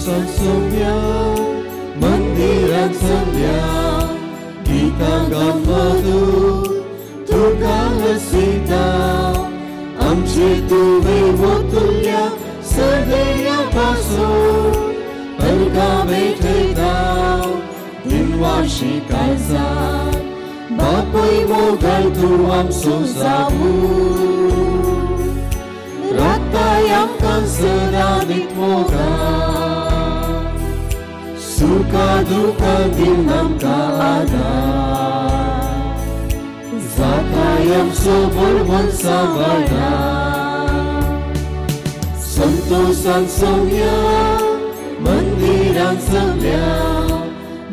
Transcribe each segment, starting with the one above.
संतोषान सोम्या मंदिरान सगळ्या गितां गावन मधू तुका हसयता आमचे तुवें मोतुल्या सगळ्या पासून अर्गां भेटयता दिनवाशी काळजान बापूय मोगाळ तूं आमचो जावूं राखताय आमकां सदां दीत मोगान सुखा दुखा दिवन आमकां आदार जाताय आमचो बळवंत सांबाळा संतोषान सोम्या मंदिरान सगळ्या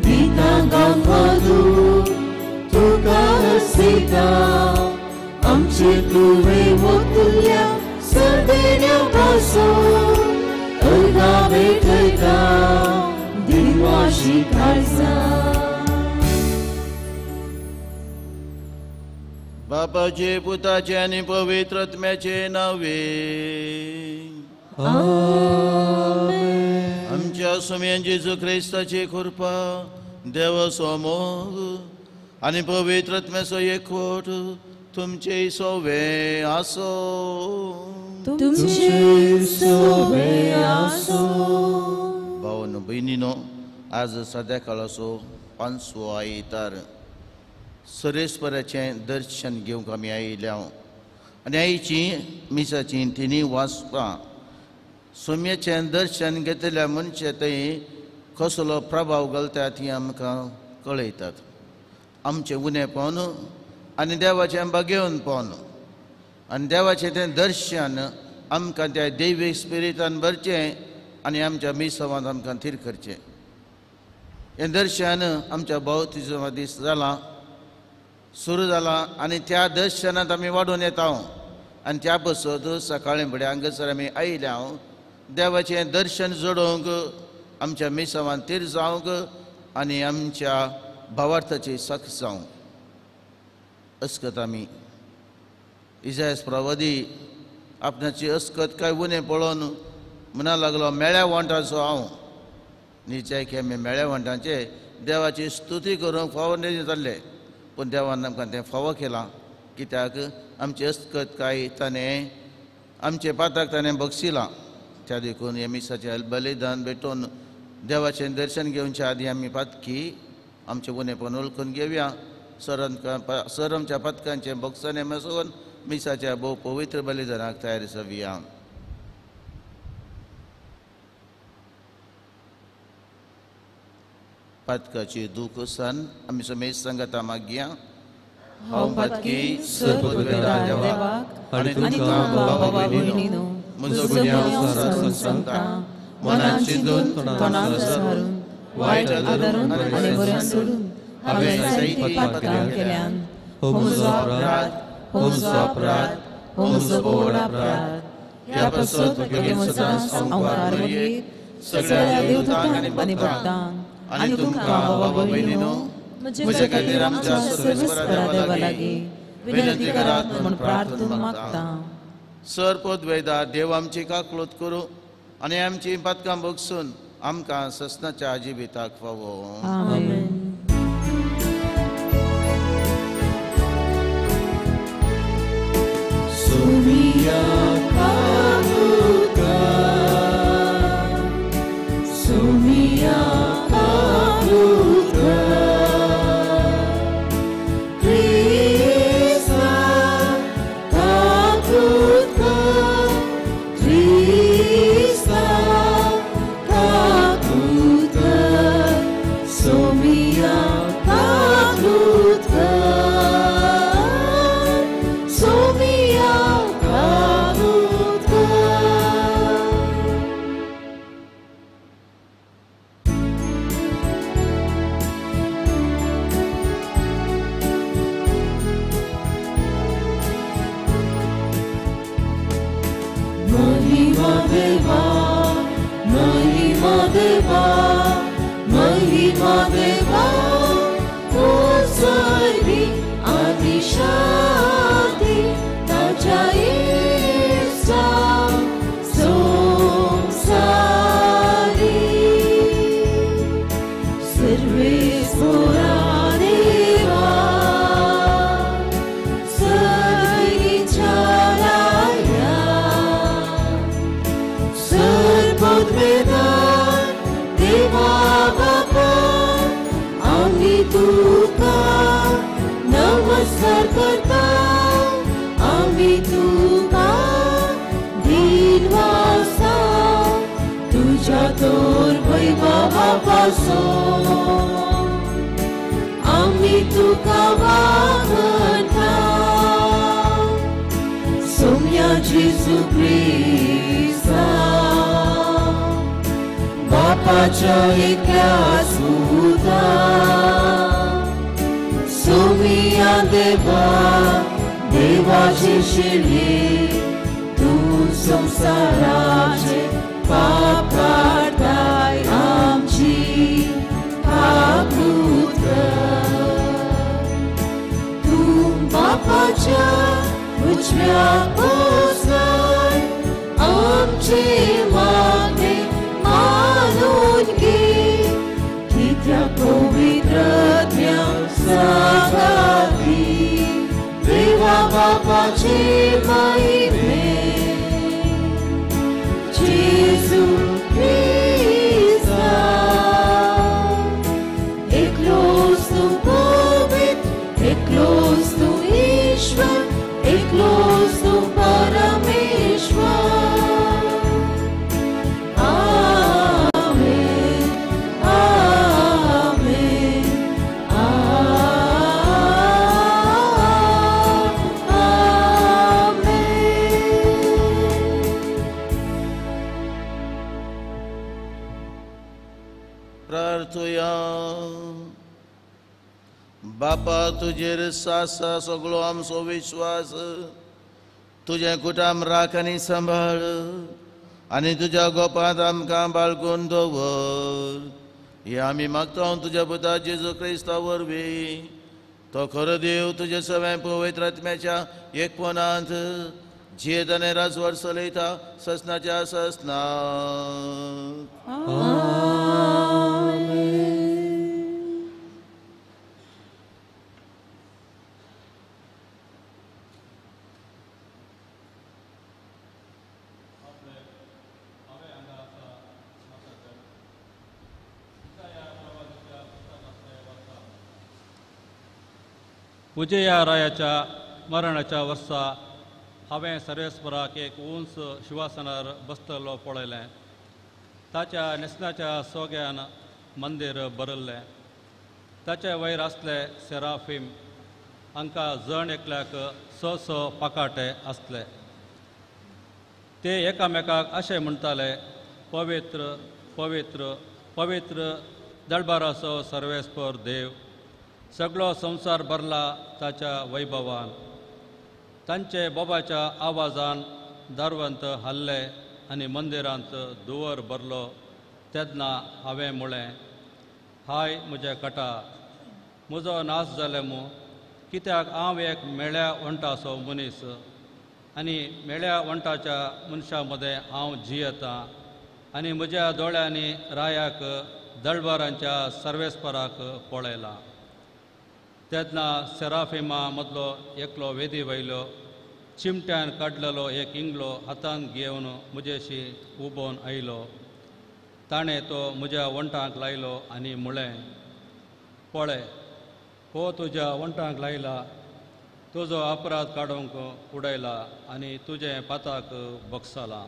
गितां गावन मधू तुका हसयता आमचे तुवें मोतुल्या सगळ्या पासून अर्गां भेटयता दिनवाशी काळजान. बापाचे पुताचे आनी पवित्र आत्म्याचे नावे आमच्या सुम्यान जेजू क्रिस्ताची कृपा देवाचो मोग आनी पवित्र आत्म्याचो एकवट तुमचे सोवे आसो. तुमचे सोवे आसो. भावनो भयणीनो आज सद्या काळाचो पांचवो आयतार सरेस्वराचें दर्शन घेवंक आमी आयिल्ले आनी आयची मिसाचीं तिनूय वाचपां सोम्याचें दर्शन घेतल्या मनशा थंय कसलो प्रभाव घालता ती आमकां कळयतात. आमचें उणेपण आनी देवाचें बागेवनपण आनी देवाचें तें दर्शन आमकां त्या दैवीक स्पिरिटान भरचें आनी आमच्या मिसावांत आमकां थीर करचें. हें दर्शन आमच्या बावतिज्मा दीस जालां सुरू जालां आनी त्या दर्शनांत आमी वाडून येता आनी त्या पासत सकाळीं फुडें हांगासर आमी आयल्या देवाचें दर्शन जोडोवंक आमच्या मिसावान थीर जावंक आनी आमच्या भावार्थाची सख जावंक. अस्कत आमी इजायस प्रवादी आपणाची अस्कत काय उणें पळोवन म्हणा लागलो मेळ्या वंटाचो हांव निचाय की आमी मेळ्या वंटांचे देवाची स्तुती करूंक फावो न्ही जाल्ले पूण देवान आमकां तें फावो केलां कित्याक आमची अस्कत काय ताणें आमचे पात्राक ताणें बक्षिलां. त्या देखून हे मिसाचें बलिदान भेटोवन देवाचें दर्शन घेवच्या आदी आमी पातकी आमचें उणेपण वळखून घेवया. सर आमच्या पातकांचें बक्षाणें मेसोवन मिसाच्या भोव पवित्र बलिदानाक तयार जावया. पातकाची दूख सान आमी समेज सांगता मागया. हांव पातकी देवाक आनी तुमकां भावा भयणीनो म्हजो गुन्यांव सांगता मनान चिंतून तोंडान सारून वायट आदरून आनी बरें सोडून हांवें जायतीं पातकां केल्यान. हो म्हजो अपराध, हो म्हजो अपराध, हो म्हजो व्हड अपराध. ह्या पासत बेगीन सदांच ओंकार मरयेक सगळ्या देवदूतांक आनी भक्तांक आनी तुमकां भावा भयणीनो म्हजे खातीर आमच्या सर्वेस्परा देवा लागीं विनंती करात म्हूण प्रार्थना मागता. सर पदवेदा देव आमची काकळूत करूं आनी आमची पातकां बगसून आमकां ससनाच्या जिविताक फावो. आमेन. सुमिया काबुका सुमिया काबुका क्रिस्ता काबुका क्रिस्ता काबुका सुमिया काबुका सुमिया काबुका. महिमा देवा महिमा देवा महिमा देवा ओ सर्वी आदिशांती ताच्या इत्सा संसारी. देवा बापा आमी तुका नमस्कार करता आमी तुका दिनवासा तुझ्या तोर वैभवा पासून आमी तुका वागता सोम्या जेजू क्रिस्ता बापाच्या एकल्या सुता सोमिया देवा देवाचे शिरये तूं संवसाराचे पाप काडताय आमची काकूत कर तूं बापाच्या उजव्या बसलाय आमचे मागणे मानून घे कित्याक पवित्रत्या सागाती देवा बापाचे महिमे जेजू क्रिस्ता एकलोच तूं पवित्र एकलोच तूं ईश्वर एकलोच तूं परमेश्वर. आमेन आमेन आमेन. प्रार्थुया. बापा तुजेर सासा सगळो आमचो विश्वास तुजें कुटाम राख आनी सांबाळ आनी तुज्या गोपांत आमकां बाळगून दवर. हे आमी मागता तुज्या पुता जेजू क्रिस्ता वरवीं. तो खरो देव तुजे सगळ्या पवित्र आत्म्याच्या एकपणांत जियेत आनी राजवट चलयता ससनाच्या ससना. विजया रायाच्या मरणाच्या वर्सा हांवें सर्वेस्पराक एक उंच शिवासनार बसतलो पळयलें. ताच्या न्हेसणाच्या सोग्यान मंदीर भरिल्लें. ताचे वयर आसले सेराफीम हांकां जण एकल्याक स स पाकाटे आसले. ते एकामेकाक अशें म्हणटाले, पवित्र पवित्र पवित्र दळबाराचो सर्वेस्पर देव, सगळो संवसार भरला ताच्या वैभवान. तांचे बोबाच्या आवाजान दारवंत हाल्ले आनी मंदिरांत धुंवर भरलो. तेन्ना हांवें म्हळें, हाय म्हज्या कटा, म्हजो नाश जाले मू, कित्याक हांव एक मेळ्या वंटाचो मनीस आनी मेळ्या वंटाच्या मनशां मदें हांव जियेतां आनी म्हज्या दोळ्यांनी रायाक दळबारांच्या सर्वेस्पराक पळयलां. तेन्ना सेराफिमा मदलो एकलो वेदी वयलो चिमट्यान काडलेलो एक इंगलो हातान घेवन म्हजेशी उबोन आयलो. ताणें तो म्हज्या वंटांक लायलो आनी म्हळें, पळय, हो तुज्या वंटांक लायला, तुजो अपराध काडूंक उडयला आनी तुजें पाताक बगसलां.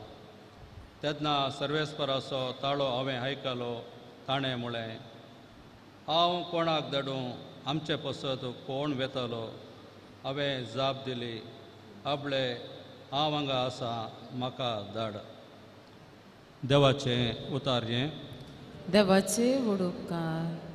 तेन्ना सर्वेस्पराचो ताळो हांवें आयकलो. ताणें म्हळें, हांव कोणाक धाडूं, आमचे पसत कोण वेतलो? हांवें जाप दिली, आपले हांव हांगा आसा, म्हाका धाड. देवाचें उतारचें. देवाचे व्हड उपकार.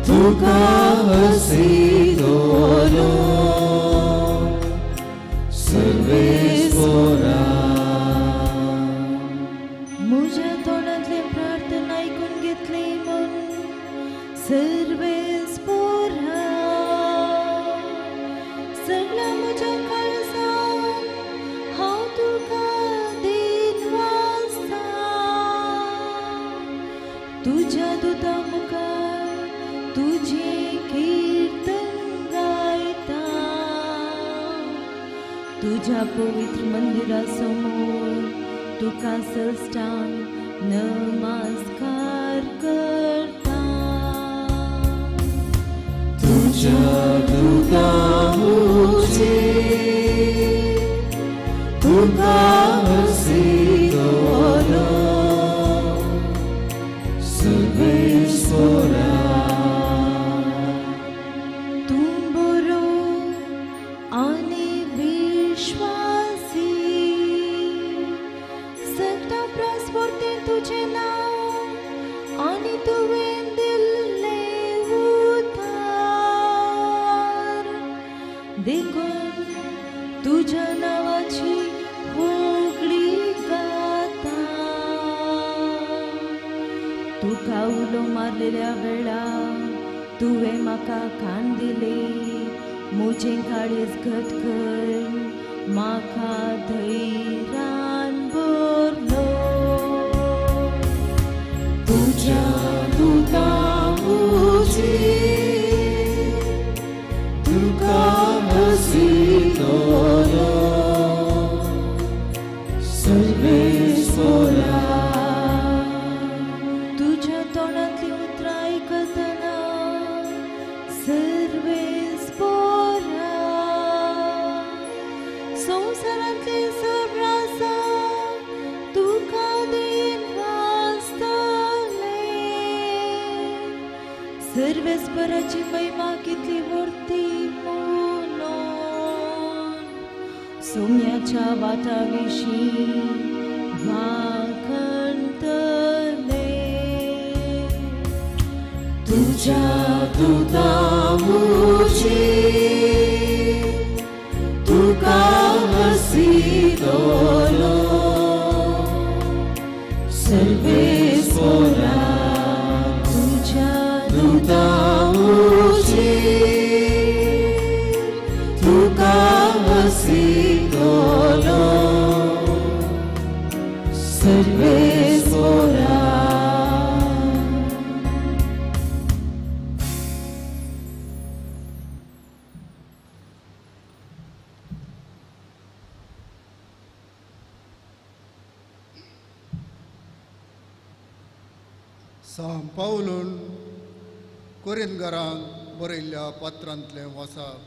तूं तुका हसितलो सर्वेस्पोरा. म्हज्या तोंडांतली प्रार्थना आयकून घेतली म्हूण सर्वेस्पोरा. सगळ्या म्हज्या काळजान हांव तुका दिनवासता. तुज्या दुता मुखार तुजें कीर्तन गायता. तुज्या पवित्र मंदिरा समोर तुका सष्टांग नमस्कार करता. तुज्या दुता मुखार तुका हसितलो सर्वेस्पोरा. तूं बरो आनी विश्वासी, सगळ्या प्रास्पोर्तें तुजें नांव आनी तुवें दिल्लें उतार. देखून तुज्या नांवाची होगडी गाता. तुका उलो मारलेल्या वेळा तुवें म्हाका कान दिले. म्हजें काळीज घट कर म्हाका धैर्यान भरलो. तुज्या दुता मुखार तुका हसितलो सर्वेस्पोरा. तुज्या तोंडांतली उतरां आयकतना सर्वेस्पोरा. संवसारांतले सगळें आसा तुका दिनवासतलें. सर्वेस्पराची महिमा कितली व्हडती म्हणून सोम्याच्या वाटा विशीं वाखणतले. तुज्या दुता मुखार तुका हसितलो सर्वेस्पोरा. तुज्या दुता मुखार तुका हसितलो सर्वेस्पोरा. सां पावलून कोरिंदघरांक बरयल्ल्या पात्रांतलें वाचप.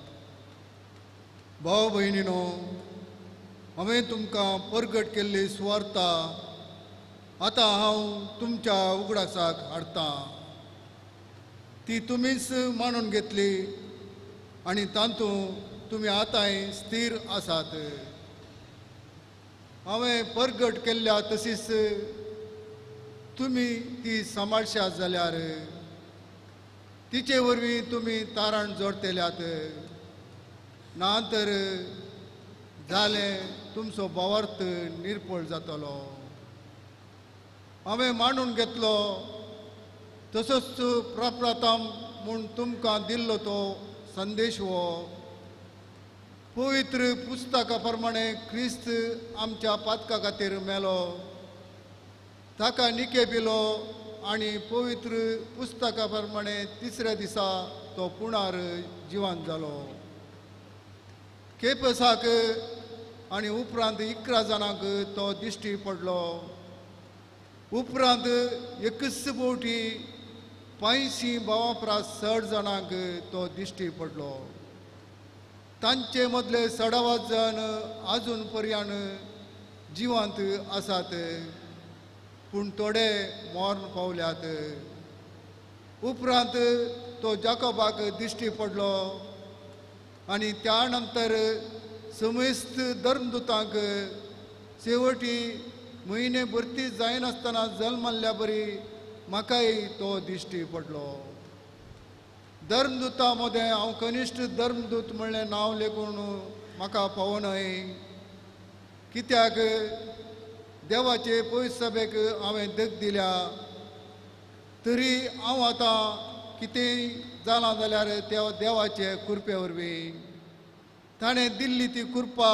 भाव भयणीनो, हांवें तुमकां परगट केल्ली सुवार्ता आतां हांव तुमच्या उगडासाक हाडटां. ती तुमीच मानून घेतली आनी तातूंत तुमी आतांय स्थीर आसात. हांवें परगट केल्ल्या तशीच तुमी ती सांबाळशात जाल्यार तिचे वरवीं तुमी तारण जोडटल्यात. ना तर जालें तुमचो भावार्थ निर्पळ जातलो. हांवें मांडून घेतलो तसोच प्रप्रथम म्हूण तुमकां दिल्लो तो संदेश हो. पवित्र पुस्तका प्रमाणे क्रिस्त आमच्या पातका खातीर मेलो, ताका निके पिलो आनी पवित्र पुस्तका प्रमाणे तिसऱ्या दिसा तो पुणार जिवान जालो. केपसाक आनी उपरांत 11 जाणांक तो दिश्टी पडलो. उपरांत एकच बोटी 85 भावां परस चड जाणांक तो दिश्टी पडलो. तांचे मदले सडावात जाण आजून पर्यान जिवांत आसात, पूण थोडे मरण पावल्यात. उपरांत तो जाकोबाक दिश्टी पडलो आनी त्या नंतर समेस्त धर्मदूतांक शेवटी म्हयने भरती जायनासतना जल्मल्ल्या बरी म्हाकाय तो दिश्टी पडलो. धर्मदूता मदें हांव कनिश्ठ धर्मदूत म्हणलें नांव लेखून म्हाका पावनय। कित्याक देवाचे पयस सभेक हांवें दग दिल्या, तरी हांव आतां कितेंय जालां जाल्यार त्या देवाचे कृपे वरवीं ताणें दिल्ली ती कृपा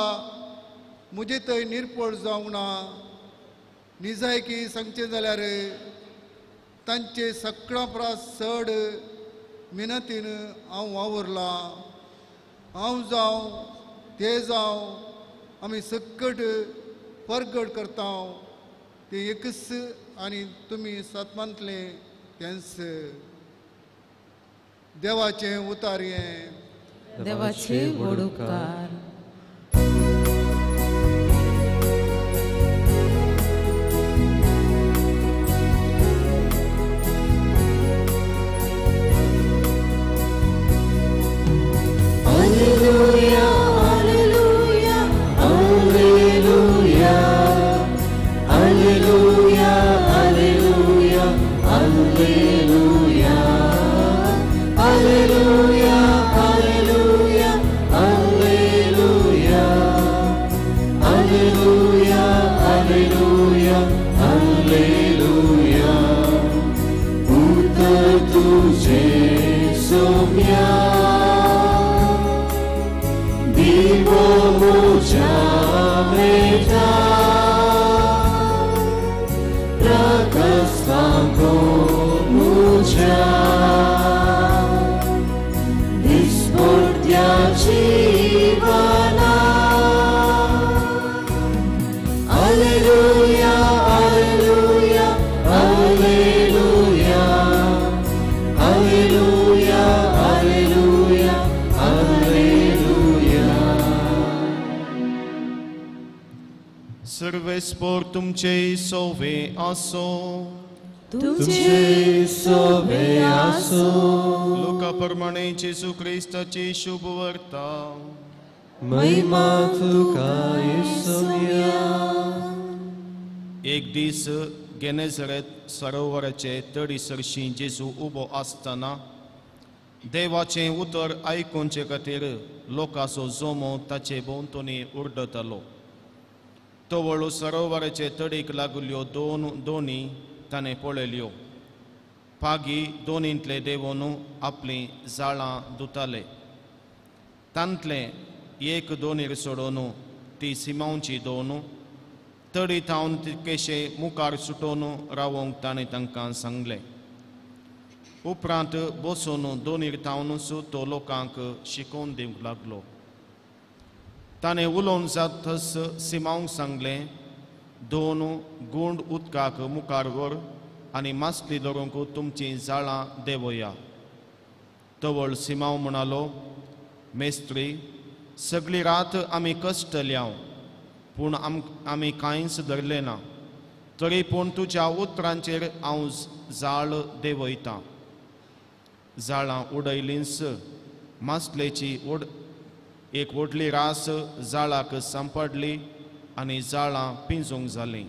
म्हजे थंय निर्पळ जावंक ना। निजायकी सांगचें जाल्यार तांचे सगळ्यां परस चड मिनतीन हांव वावुरलां। हांव जावं ते जावं आमी सकट परगट करता तें एकच आनी तुमी सतमांतलें तेंच। देवाचें उतार हें। देवाचे व्हड उपकार। Alleluia, alleluia, alleluia, alleluia, alleluia, alleluia, alleluia, alleluia, alleluia, alleluia, alleluia, alleluia. उतर तुझे सोम्या दिवो मुझा मेटा प्रकस्तांको मुझा दिस्पोर्त्या जीवना। Alleluia, alleluia, alleluia, alleluia, alleluia, alleluia. सर्वेस्पोर तुमचे सोवे आसो। तुमचे सोवे आसो। लुका प्रमाणे जेजू क्रिस्ताची शुभ वार्ता। महिमा तुका येसुया। एक दीस गेनेझरेत सरोवराचे तडी सरशी जेजू उबो आसतना देवाचें उतर आयकुचे खातीर लोकांचो जोमो ताचे भोंवतणी उरडतालो। तवळ सरोवराचे तडीक लागल्यो दोन दोनी ताणें पळयल्यो। पागी दोनींतले देवोन आपलीं जाळां धुताले। तांतलें एक दोनीर सोडोवन ती सिमांवची दोन तडी थावन तितकेशे मुखार सुटोवन रावोंक ताणें तांकां सांगलें। उपरांत बसून दोनीर थावनूच तो लोकांक शिकोवन दिवंक लागलो। ताणें उलोवन जातच सिमांवक सांगलें, दोन गुंड उदकाक मुखार व्हर आनी मासली धरूंक तुमचीं जाळां देंवया। तवळ सिमांव म्हणालो, मेस्त्री, सगळी रात आमी कश्टल्या पूण आमी कांयच धरलें ना, तरी पूण तुज्या उतरांचेर हांव जाळ देंवयतां। जाळां उडयलींच मासलेची एक व्हडली रास जाळाक सांपडली आनी जाळां पिंजूंक जालीं।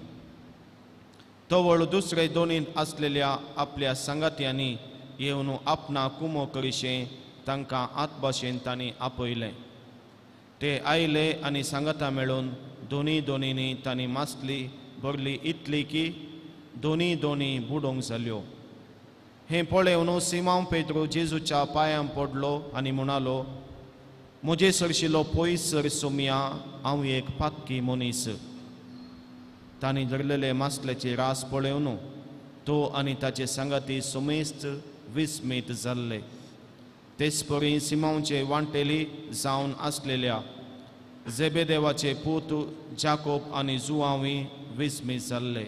तवळ दुसरे दोनींत आसलेल्या आपल्या सांगात्यांनी येवन आपणा कुमो करिशें तांकां आतभाशेन तांणी आपयलें। ते आयले आनी सांगाता मेळून दोनी दोनींनी तांणी मासली भरली इतली की दोनी दोनी बुडोवंक जाल्यो। हें पळोवन सिमांव पेद्रू जेजूच्या पांयां पडलो आनी म्हणालो, म्हजे सरशिलो पयस सर सोमया, हांव एक पातकी मनीस। तांणी धरलेले मासल्याची रास पळोवन तो आनी ताचे सांगाती सुमेस्त विस्मीत जाल्ले। तेच परी सिमांवचे वांटेली जावन आसलेल्या जेबेदेवाचे पूत जाकोब आनी जुआंवी विस्मीत जाल्ले।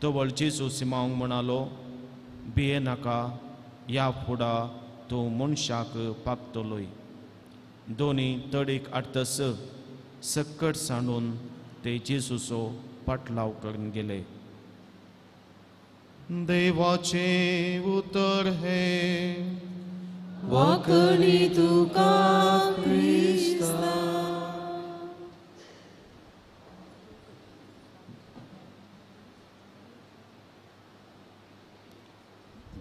तवळ जेजू सिमांवक म्हणालो, भिये नाका, ह्या फुडा तूं मनशाक पागतलोय। दोनी तडीक हाडटस सकट सांडून ते जेजूचो पाटलाव करून गेले। देवाचें उतर हें। वाकणी तुका क्रिस्ता।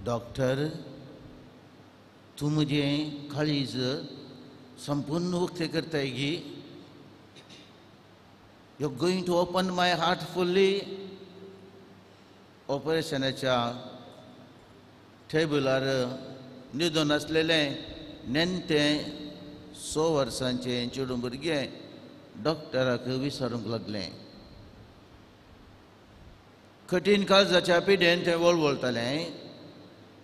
डॉक्टर तूं म्हजें काळीज संपूर्ण उक्तें करताय गी? You are going to open my heart fully? ऑपरेशनाच्या टेबलार न्हिदून आसलेलें नेणटें 6 वर्सांचें चेडूं भुरगें डॉक्टराक विचारूंक लागलें. कठीण काळजाच्या पिडेन तें वळवळटालें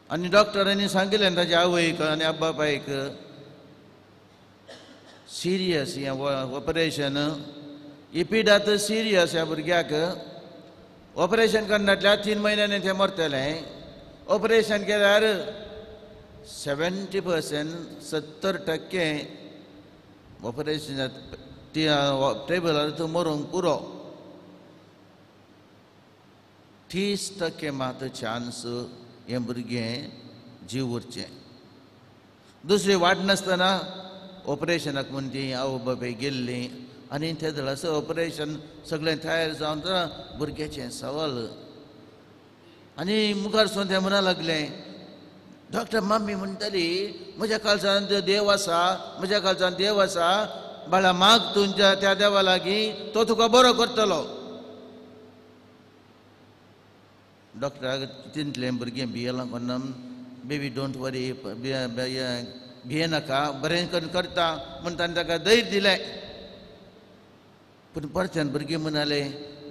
आनी डॉक्टरांनी सांगिल्लें ताच्या आवयक आनी बापायक, सिरियस हें ऑपरेशन, ही पिडा तर सिरियस ह्या भुरग्याक, ऑपरेशन करनातल्यार 3 म्हयन्यांनी तें मरतलें. ऑपरेशन केल्यार 70% 70% ऑपरेशन टेबलार तूं मरूंक पुरो, 30% मात चान्स हें भुरगें जीव उरचें. दुसरी वाट नासतना ऑपरेशनाक म्हूण ती आवय बापाय गेल्लीं आनी ते दळासो ऑपरेशन सगळें तयार जावन भुरग्याचें सवाल. आनी मुखार सून तें म्हणा लागलें, डॉक्टर मम्मी म्हणटाली म्हज्या काळजांत देव आसा, म्हज्या काळजांत देव आसा, बाळा माग तुमच्या त्या देवा लागीं, तो तुका बरो करतलो. डॉक्टराक तितलें भुरगें भियेलां कोन्ना, बेबी don't वरी, भियेनाका, बरें करून करता म्हूण ताणें ताका धैर्य दिलें. पूण परत्यान भुरगें म्हणालें,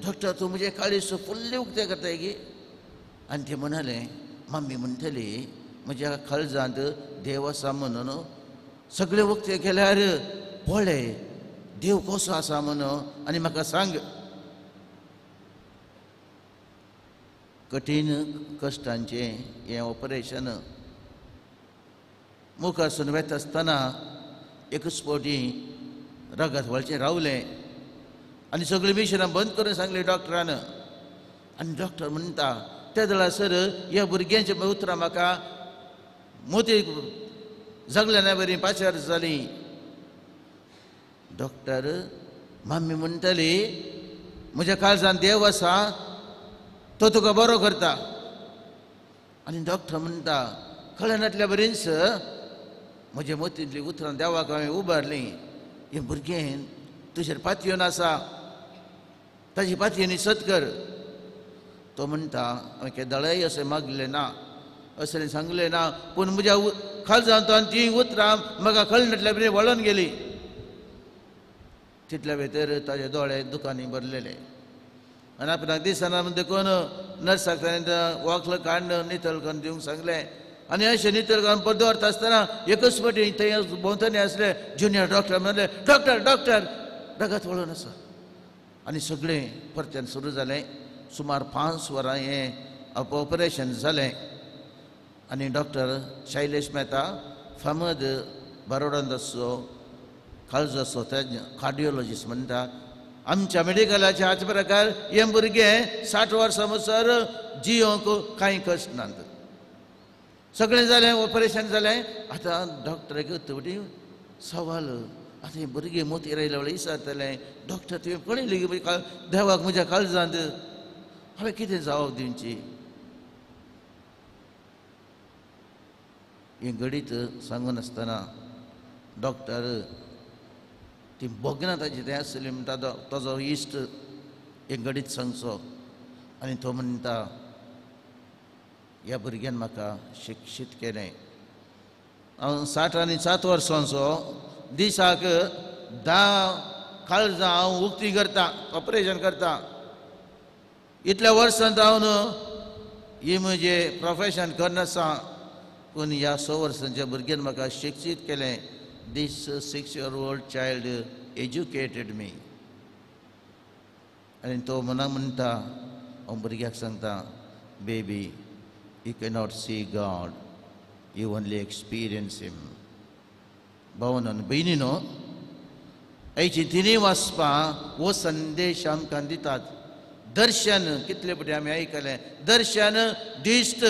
डॉक्टर तूं म्हजें काळीज फुल्लें उक्तें करताय गी? आनी तें म्हणालें, मम्मी म्हणटली म्हज्या काळजांत देव आसा म्हणून सगळें उक्तें केल्यार पळय देव कसो आसा म्हणून आनी म्हाका सांग. कठीण कश्टांचें हें ऑपरेशन मुखारसून वेता आसतना एकच फावटी रगत वळचें रावलें आनी सगळीं मिशनां बंद करून सांगली डॉक्टरान. आनी डॉक्टर म्हणटा त्या दळासर ह्या भुरग्यांची उतरां म्हाका मोती जगल्या बरी पाचार जाली. डॉक्टर मम्मी म्हणटली म्हज्या काळजान देव आसा, तो तुका बरो करता. आनी डॉक्टर म्हणटा कळनातल्या बरीच म्हज्या मोतींतली उतरां देवाक हांवें उबारलीं, हें भुरगें तुजेर पातयेवन आसा, ताजी पातयेनी सत कर. तो म्हणटा हांवें केदळाय अशें मागलें ना, अशें सांगलें ना, पूण म्हज्या काळजांत तीं उतरां म्हाका कळनातल्या बरी वळोन गेली. तितल्या भितर ताजे दोळे दुकांनी भरलेले आनी आपणाक दिसना म्हूण देखून नर्साक ताणें वखद काडून नितळ करून दिवंक सांगलें. आनी अशें नितळ करून परत दवरता आसतना एकच फावटी थंय भोंवतणी आसले ज्युनियर डॉक्टर म्हणले, डॉक्टर डॉक्टर रगत वळून आसा. आनी सगळें परत्यान सुरू जालें. सुमार 5 वरां हें ऑपरेशन जालें आनी डॉक्टर शैलेश मेहता फामद बरोडांतसो काळजाचो तज्ञ कार्डियोलॉजिस्ट म्हणटा, आमच्या मेडिकलाचे हाचे प्रकार हें भुरगें 60 वर्सां म्हणसर जियोंक कांय कश्ट नात. सगळें जालें, ऑपरेशन जालें. आतां डॉक्टराक थोडी सवाल, आतां हें भुरगें मोती रायल्या वेळार विचारतलें, डॉक्टर तुवें पळयली देवाक म्हज्या काळजांत, हांवें कितें जबाब दिवची? हें घडीत सांगून आसतना डॉक्टर ती भोगना ताजी तें आसली म्हणटा ताजो इश्ट एक घडीत सांगचो आनी तो म्हणटा ह्या भुरग्यान म्हाका शिक्षीत केलें. हांव 60 आनी 7 वर्सांचो, दिसाक 10 काळजां हांव उक्ती करता, ऑपरेशन करता. इतल्या वर्सांत हांव ही म्हजें प्रोफेशन करनासा, पूण ह्या 6 वर्सांच्या भुरग्यान म्हाका शिक्षीत केलें. This 6-year-old child educated me. आनी तो मना म्हणटा, हांव भुरग्याक सांगता, baby, you cannot see God, you only experience him. भावनो भयणीनो, आयची तिनूय वाचपां हो संदेश आमकां दितात. दर्शन कितले फावटी आमी आयकलें, दर्शन दिश्ट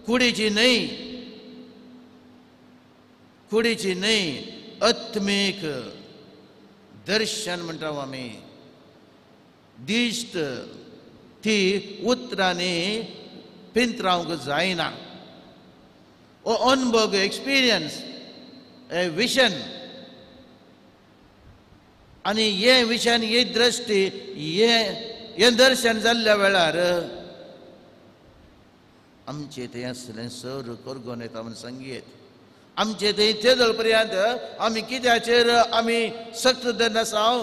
कुडीची न्हय, कुडीची न्हय, आत्मीक दर्शन म्हणटा आमी. दिश्ट ती उतरांनी पिंतरावंक जायना. हो अनुभव, एक्सपिरियन्स, ए विशन. आनी हें विशन, ही दृश्टी, हें दर्शन जाल्ल्या वेळार आमचें थंय आसलें सर कोरगोन येता म्हूण सांगयेत. आमचें थंय तेदोळ पर्यंत आमी कित्याचेर आमी सक्त धरनासाव,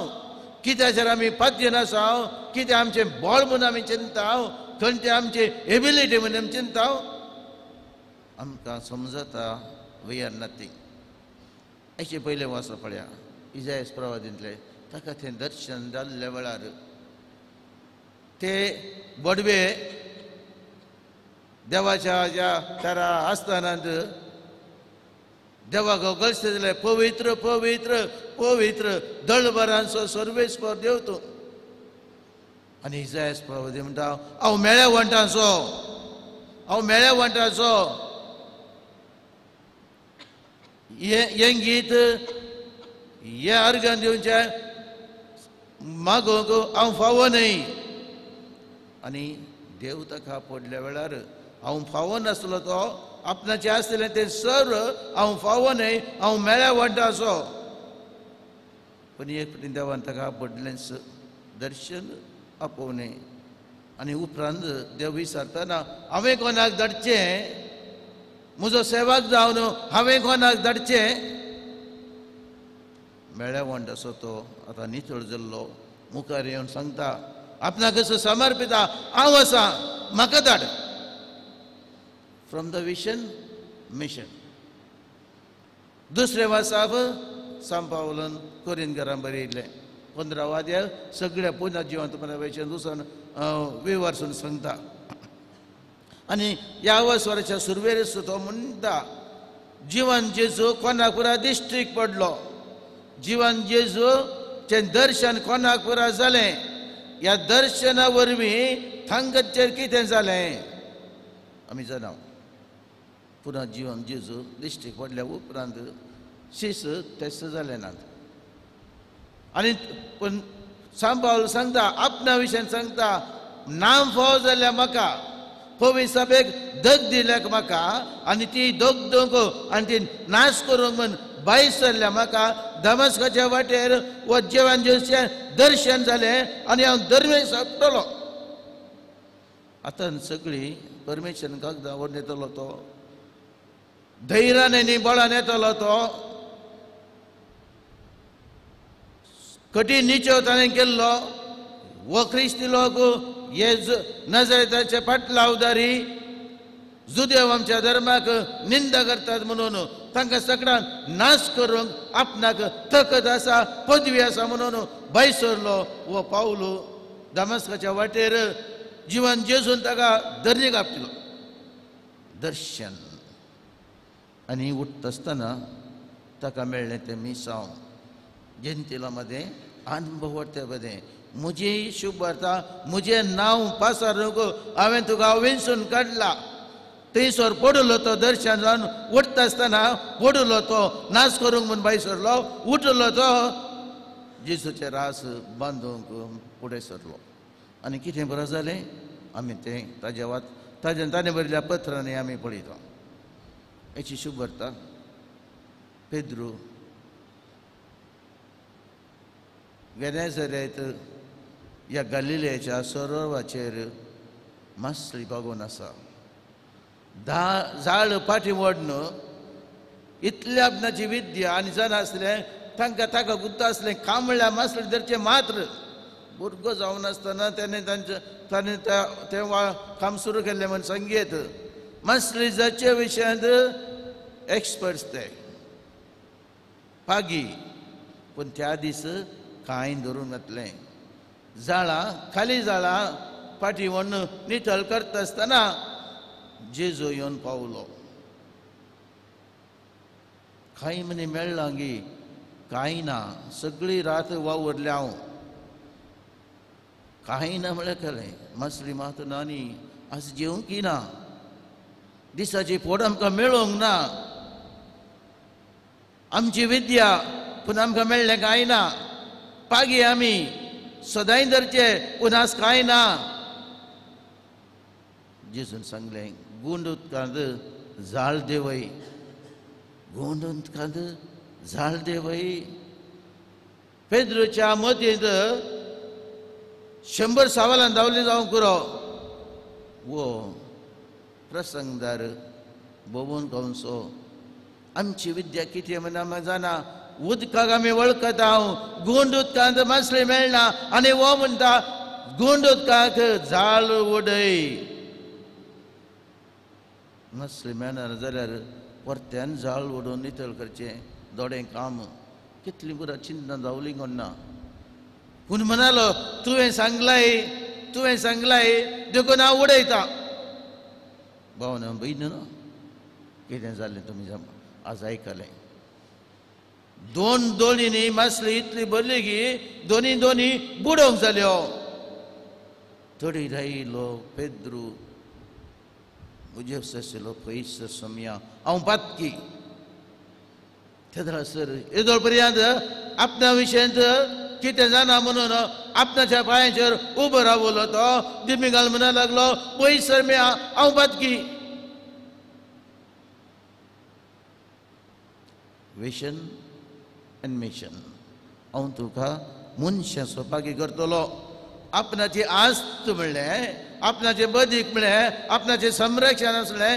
कित्याचेर आमी पातयेन आसाव, कितें आमचें बळ म्हूण आमी चिंताव, खंयचें आमचें एबिलिटी म्हूण आमी चिंताव, आमकां समजता we are nothing. अशें पयलें वाचो पळया इजायस प्रवादींतलें, ताका तें दर्शन जाल्ल्या वेळार ते बडवे देवाच्या ज्या तारा आस्थानांत देवाक गळसले, पवित्र पवित्र पवित्र दळभरांचो सर्वेस्पर देव तूं. आनी इजायस प्रवादी म्हणटा, हांव मेळ्या वंटाचो, हांव मेळ्या वंटाचो. हें गीत, हें अर्गन दिवचें मागूंक हांव फावो न्हय. आनी देव ताका पडल्या वेळार हांव फावो नासलो, तो आपणाचें आसलें तें सर्व हांव फावो न्हय, हांव मेळ्या वंटाचो. पूण एक फावटी देवान ताका पडलेंच दर्शन आपोवणें. आनी उपरांत देव विचारतना, हांवें कोणाक धाडचें, म्हजो सेवक जावन हांवें कोणाक धाडचें? मेळ्या वंट आसो तो आतां नितळ जाल्लो मुखार येवन सांगता, आपणाक कसो समर्पिता, हांव आसा, म्हाका धाड. From the vision mission. दुसरें वासाप सांपावलन कोरीन घरान बरयिल्लें 15 वाद्या सगळ्या पुनः जिवंत वयचें दुसऱ्यान विवर्सून सांगता. आनी ह्या वसराच्या सुरवेर तो म्हणटा, जिवन जेजू कोणाक पुरा दिश्टीक पडलो, जिवन जेजूचें दर्शन कोणाक पुरा जालें, ह्या दर्शना वरवीं थांगचेर कितें जालें आमी जाणा. पुनः जिवन जेजू दिश्टीक पडल्या उपरांत शीस तेस जालें नात. आनी पूण सांबाळ सांगता, आपणा विशयान सांगता, नाम फावो जाल्या म्हाका, पवी सभेक दग दिल्याक म्हाका, आनी ती दग दोंक आनी ती नाश करूंक म्हूण भायर सरल्या म्हाका. दमस्काच्या वाटेर व जेवण जेवचें दर्शन जालें आनी हांव दरवेश सोंपतलो. आतां सगळीं परमेश्वरान कागदां व्हरून येतलो तो, धैर्यान आनी बळान येतलो तो, कठीण निचेव ताणें केल्लो. हो क्रिस्ती लोक हे नजरेताचे फाटलावदारी जुदेव आमच्या धर्माक निंदा करतात म्हणून तांकां सगळ्यांक नाश करूंक आपणाक तकद आसा, पदवी आसा म्हणून भायर सरलो हो पावलो. दमस्काच्या वाटेर जिवन जेजून ताका दर्णीक आपटिलो दर्शन. आनी उठता आसतना ताका मेळ्ळें तें मिसांव जेंतिला मदें अनुभव ते मदें, म्हजी शुभ वार्ता, म्हजें नांव पासारूंक हांवें तुका विंचून काडला. थंयसर पडलो तो दर्शन जावन उठता आसतना पडलो तो, नाश करूंक म्हूण भायर सरलो, उठलो तो जेजूचे रास बांदूंक फुडें सरलो. आनी कितें बरें जालें आमी तें ताज्या वात ताज्या ताणें बरयल्ल्या पत्रांनी आमी पळयता. हेची शुभ वार्ता पेद्रू गेनेझरेत ह्या गालिलेच्या सरोवराचेर मासळी बागोवन आसा. जाळ फाटी ओडन इतल्या आपणाची विद्या आनी जाण आसलें तांकां ताका गुद्द आसलें कांबळ्या मासळी धरचें मात्र. भुरगो जावन आसतना तेणें तांचें ताणें तें काम सुरू केल्लें म्हूण सांगयेत. मासळी जाच्या विशयांत एक्सपर्ट्स ते पागी, पूण त्या दीस कांय धरून घातलें. जाळां खाली जाळां फाटी व्हरून नितळ करता आसतना जेजू येवन पावलो. कांय म्हणे मेळ्ळां गी, कांय ना, सगळी रात वावुरल्या हांव, कांय ना म्हळ्यार केलें, मासली मात ना न्ही, आज जेवंक ना, दिसाची पोट आमकां मेळोंक ना, आमची विद्या पूण आमकां मेळ्ळें कांय ना, पागी आमी सदांय धरचे पूण आज कांय ना. जेजून सांगलें, गुंड उदकांत जाळ देवय, गुंड उदकांत जाळ देवय. पेद्रूच्या मतींत 100 सवालां धांवली जावंक पुरो. वो प्रसंगदार भोंवून गांवचो आमची विद्या कितें म्हण आमी जाणा. उदकाक आमी वळखता, गुंड उदकांत मासळी मेळना आनी वो म्हणटा गुंड उदकाक जाळ उडय. मासळी मेळना जाल्यार परत्यान जाळ उडोवन नितळ करचें दोडें काम. कितली बरं चिंता धांवली कोण ना. पूण म्हणालो तुवें सांगलाय, तुवें सांगलाय देखून हांव उडयता. भावना भयण कितें जालें तुमी आज आयकलें. 2 दोळींनी मासली इतली भरली की दोनी दोनी बुडोवंक जाल्यो. तडी रायलो पेद्रू म्हजे आशिल्लो पयस सोमया हांव पातकी. तेदळा सर येदोळ पर्यंत आपणा विशयांत कितें जाणा म्हणून आपणाच्या पांयाचेर उबो रावलो. तो दिमी घाल म्हणा लागलो पयस सर मी हांव पातकी. विशन आनी मिशन. हांव तुका मनशां सोपाकी करतलो. आपणाची आस्त म्हणलें, आपणाचें बदीक म्हणलें, आपणाचें संरक्षण आसलें,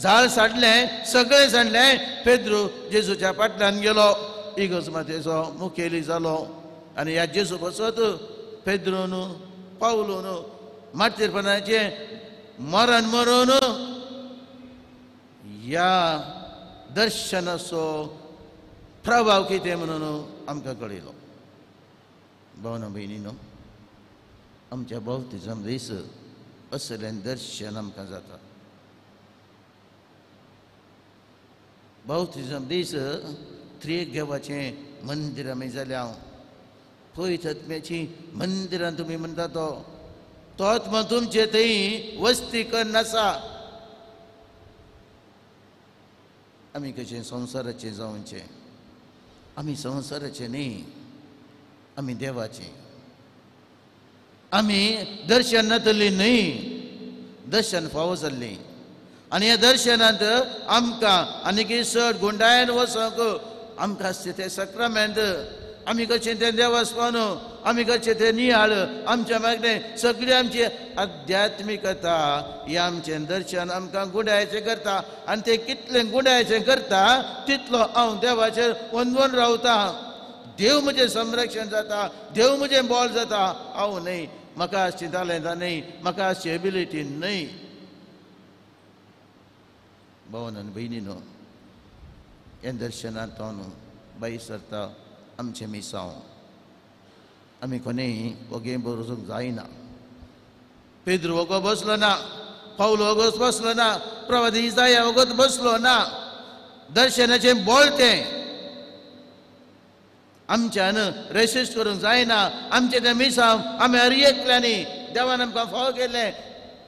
झाड साडलें, सगळें सांडलें. पेद्रू जेजूच्या फाटल्यान गेलो, इगर्ज मातेचो मुखेली जालो. आनी ह्या जेजू बसत पेद्रून पावलून मार्तीरपणाचें मरण मरून ह्या दर्शनाचो प्रभाव कितें म्हणून आमकां कळयलो. भावना भयणीनो, आमच्या बाप्तिजम दीस असलें दर्शन आमकां जाता. बाप्तिजम दीस त्रिएक देवाचें मंदीर आमी जाल्या. पयत आत्म्याची मंदिरां तुमी म्हणटा तो तो आत्मा तुमचे थंय वस्ती करून आसा. आमी कशें संवसाराचें जावचें? आमी संवसाराचें न्ही, आमी देवाचें. आमी दर्शन नातली न्ही, दर्शन फावो जाल्लें. आनी ह्या दर्शनांत आमकां आनीक चड गुंडायन वचोंक आमकां आसता तें सक्रामेंत. आमी कशें तें देवस्पन, आमी कशें तें नियाळ, आमच्या मागणें सगळी आमची आध्यात्मिकता हें आमचें दर्शन आमकां गुंडायचें करता. आनी तें कितलें गुंडायचें करता तितलो हांव देवाचेर वंदवन रावता. देव म्हजें संरक्षण जाता, देव म्हजें बळ जाता. हांव न्हय, म्हाका आसची तालेंतां न्हय, म्हाका आसची एबिलिटी न्हय. भावन आनी भयणीनो, हें दर्शनांत हांव भायर सरता आमचें मिसांव. आमी कोणेय वोगे बरोवंक जायना. पेद्रू वोगो बसलो ना, पावलो वोगोच बसलो ना, प्रवादी इजाया वोगोच बसलो ना. दर्शनाचें बळ तें आमच्यान रेसिस्ट करूंक जायना. आमचें तें मिसांव आमी हर एकल्यांनी देवान आमकां फावो केलें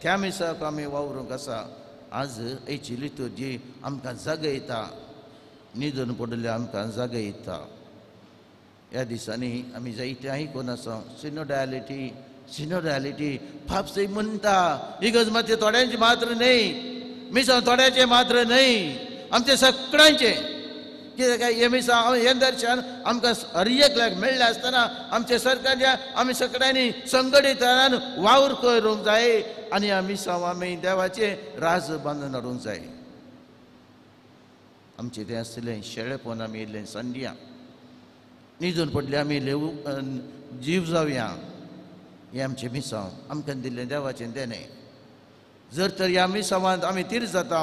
त्या मिसाक आमी वावरूंक आसा. आज हेची लितुर्जी आमकां जागयता, न्हिदून पडिल्लें आमकां जागयता. ह्या दिसांनी आमी जायते आयकून आसा सिनोडायलिटी, सिनोडायलिटी पापसय म्हणटा. इगर्ज मातशें थोड्यांचें मात्र न्हय, मिसांव थोड्याचें मात्र न्हय, आमचें सगळ्यांचें. कित्याक काय हें मिसांव हें दर्शन आमकां हर एकल्याक मेळ्ळें आसतना आमच्या सरकारच्या आमी सगळ्यांनी संघटीतान वावर करूंक जाय आनी ह्या मिसांव आमी देवाचें राज बांदून हाडूंक जाय. आमचें तें आसलें शेळेपण आमी येयल्लें संड्या न्हिदून पडले आमी लेव जीव जावया. हें आमचें मिसांव आमकां दिल्लें देवाचें देणें. जर तर ह्या मिसांवांत आमी तीर जाता,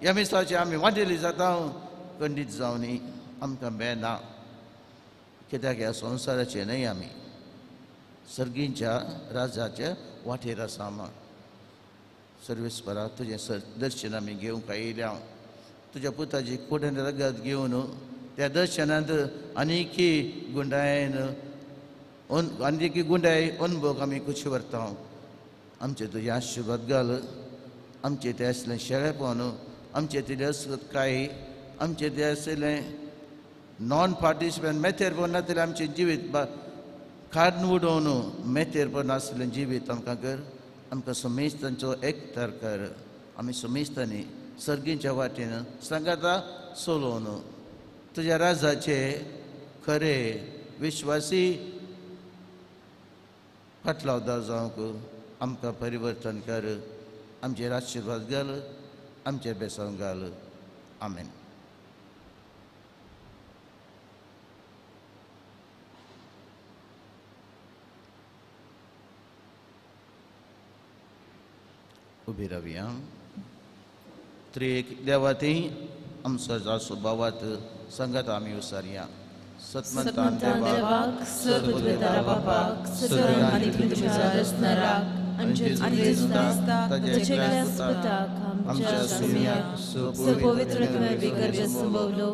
ह्या मिसांवाचे आमी वांटेली जाता, खंडीत जावनी आमकां बेना. कित्याक ह्या संवसाराचें न्हय, आमी सर्गींच्या राजाच्या वाटेर आसा. आमी सर्वेस्परा तुजें दर्शन आमी घेवंक आयिल्ल्या. तुज्या पुताची कुडीन रगत घेवन त्या दर्शनांत आनीकी गुंडायन आनीकी गुंडाय अनुभव आमी कुशी व्हरता. आमचें तुजें आशिर्वाद घाल. आमचें तें आसलें शेळेपण, आमचें तितलें अस्वस्थकाय, आमचें तें आसलें नॉन पार्टिसिपंट मेथेरपण नासलें आमचें जिवीत काडून उडोवन मेथेरपण आसलें जिवीत आमकां कर. आमकां समेस्तांचो एकतार कर. आमी समेस्तांनी सर्गींच्या वाटेन सांगाता सोलोवन तुज्या राजाचे खरे विश्वासी फाटलावदार जावंक आमकां परिवर्तन कर. आमचेर आशिर्वाद घाल, आमचेर बेसांव घाल. आमेन. उबी रावया. त्रिएक देवाती आमचो जासो भावात संगत आमी उसारया. सतमंतान देवाक, सर्वपुत्रदारा बापाक, सगळ्या आनी तुमच्या रचणाराक, आनी क्रिस्ताक, ताच्या क्रिस्ताक, आमच्या सुम्याक, पवित्र बिगर संभवलो,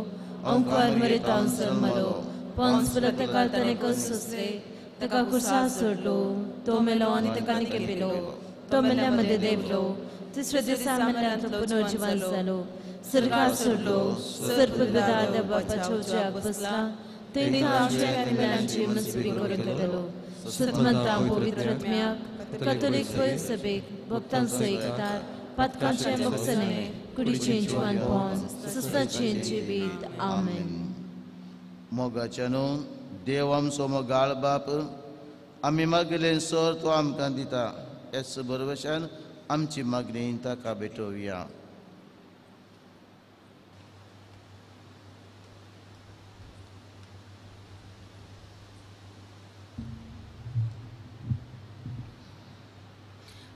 अंकार मरेतावन जल्मलो, पंच ताका ताणें सोंसले, ताका खुर्सा सोडलो, तो मेलो आनी ताका निकेपिलो, तो मेल्या मदें देंवलो, तिसऱ्या दिसा मेल्यांतलो पुनर्जिवन जालो, सरकार सोडलो, सर्वपुत्रदारा बापाच्या उजव्याक बसला, थंय आमच्या आनी मेल्यांची मनसुबी करून दितलो. सतमंता पवित्र आत्म्याक, कॅथोलीक सभेक, भक्तांचो एकतार, पातकांचें मोक्सणें, कुडीचें जिवानपण, सस्ताचें जिवीत. आमेन. मोगाच्या न्हू देव आमचो मोगाळ बाप, आमी मागिल्लें सर तो आमकां दिता. येस बरोबशान आमची मागणी ताका भेटोवया.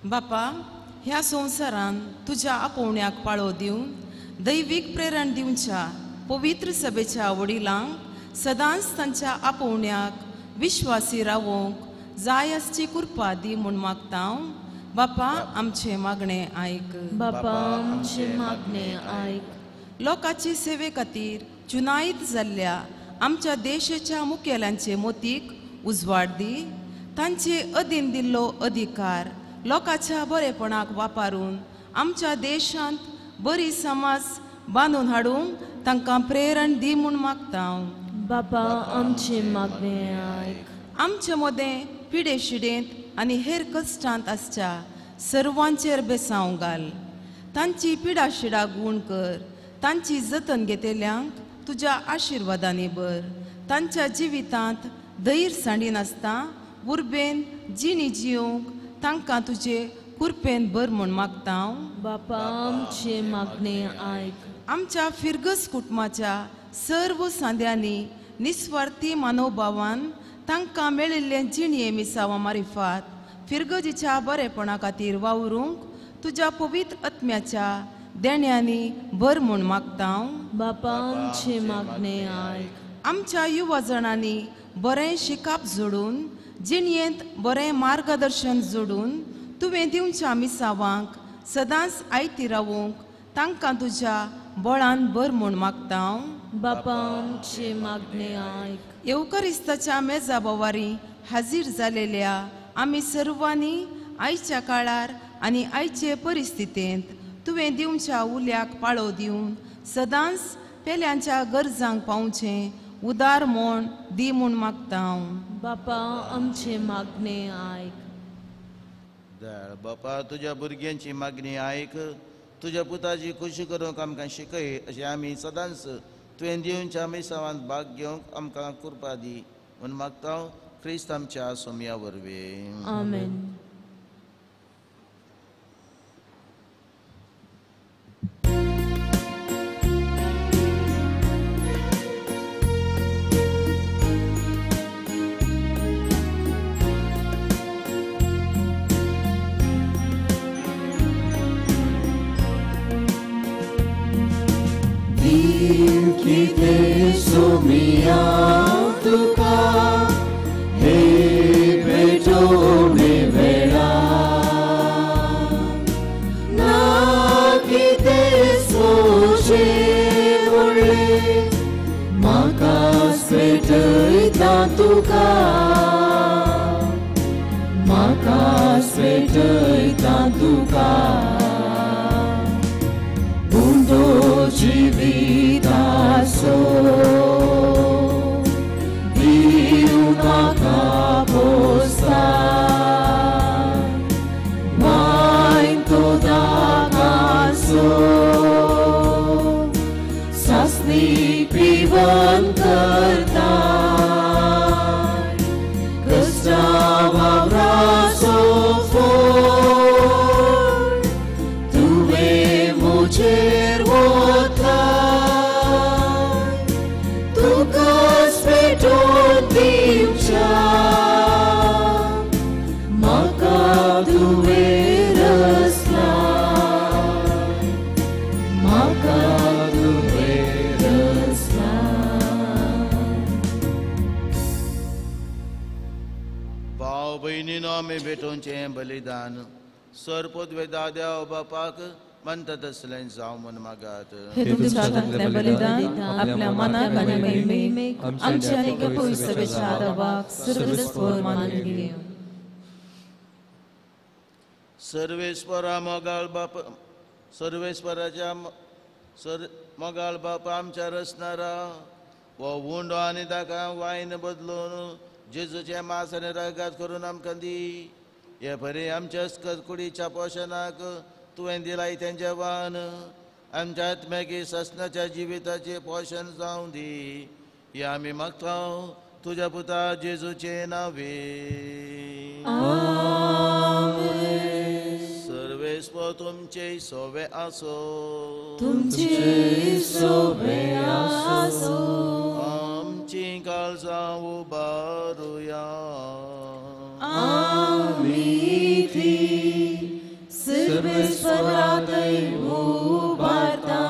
बापा, ह्या संवसारान तुज्या आपोवण्याक पाळो दिवन दैवीक प्रेरण दिवच्या पवित्र सभेच्या वडिलांक सदांच तांच्या आपोवण्याक विश्वासी रावोंक जाय आसची कृपा दी म्हूण मागता. बापा, आमचें मागणें आयक. बापा, आमचें मागणें आयक. लोकांचे सेवे खातीर चुनायत जाल्ल्या आमच्या देशाच्या मुखेल्यांचे मोतीक उजवाड दी. तांचे अधीन दिल्लो अधिकार लोकांच्या बरेपणाक वापरून आमच्या देशांत बरी समाज बांदून हाडूंक तांकां प्रेरण दी म्हूण मागता. बापा, आमचें मागणें आयक. आमचे मदें पिडे शिडेंत आनी हेर कश्टांत आसच्या सर्वांचेर बेसांव घाल. तांची पिडा शिडा गूण कर. तांची जतन घेतल्यांक तुज्या आशिर्वादांनी भर. तांच्या जिवितांत धैर्य सांडिनासतना उर्बेन जिणी जिवंक तांकां तुजे कुरपेन भर म्हूण मागता. बापा, आमचें मागणें आयक. आमच्या फिरगस कुटुंबाच्या सर्व सांद्यांनी निस्वार्थी मानोभावान तांकां मेळिल्लें जिणये मिसावा मारिफात फिरगजीच्या बरेपणा खातीर वावरूंक तुज्या पवित्र आत्म्याच्या देण्यांनी भर म्हूण मागता. बापा, आमचें मागणें आयक. आमच्या युवा जणांनी बरें शिकाप जोडून जिणयेंत बरें मार्गदर्शन जोडून तुवें दिवच्या मिसावांक सदांच आयती रावूंक तांकां तुज्या बळान भर म्हूण मागता. बापा, आमचें मागणें आयक. येवकरिस्ताच्या मेजा बोवारी हाजीर जालेल्या आमी सर्वांनी आयच्या काळार आनी आयचे परिस्थितींत तुवें दिवच्या उल्याक पाळो दिवन सदांच पेल्यांच्या गरजांक पावचें उदार म्हूण दी म्हूण मागता. बापा, आमचें मागणें आयक. दयाळ बापा, तुज्या भुरग्यांची मागणी आयक. तुज्या पुताची खुशी करूंक आमकां शिकय अशें आमी सदांच तुवें दिवच्या मिसावांत भाग घेवंक आमकां कृपा दी म्हूण मागता. क्रिस्त आमच्या सोमया वरवीं. आमेन. कितें सोमिया तुका हे भेटोवणे वेळा, ना कितें सोचें व्हडलें म्हाका भेटयता तुका, म्हाका भेटयता तुका. मुंदो जिविताचो दिव म्हाका पोसता, वायन तो दाकाचो. जतन करता कश्टा वावराचो फोड तुवें म्हजेर वतलाय तुकाच पेटोवन दिवच्या म्हाका तुवें रचलाय म्हाका तुवें रचलाय. भाव भयणीनो आमी भेटोवचें बलिदान सरपोदवेदा देव बापाक म्हणटा तसलें जावं म्हूण मागात. हे तुमच्या हातांतलें बलिदान आपल्या मनाक आनी महिमेक आमच्या आनी पवित्र सभेच्या आदावाक सर्वेस्पर मानून घेवं. सर्वेस्परा मोगाळ बाप सर्वेस्पराच्या सर मोगाळ बाप आमच्या रचणारा हो उंडो आनी ताका वायन बदलून जेजूचें मांस आनी रगात करून आमकां दी. हे परी आमच्या कुडीच्या पोशणाक तुवें दिलाय तें जेवण आमच्या आत्म्याकी ससनाच्या जिविताचें पोशण जावं दी. हे आमी मागता तुज्या पुता जेजूचे नांवे. सर्वेस्पर तुमचे सोवे आसो. तुमचे सोवे आसो. आमची काळजां उबारुया. आमी ती सर्वेस्परातय उबारता.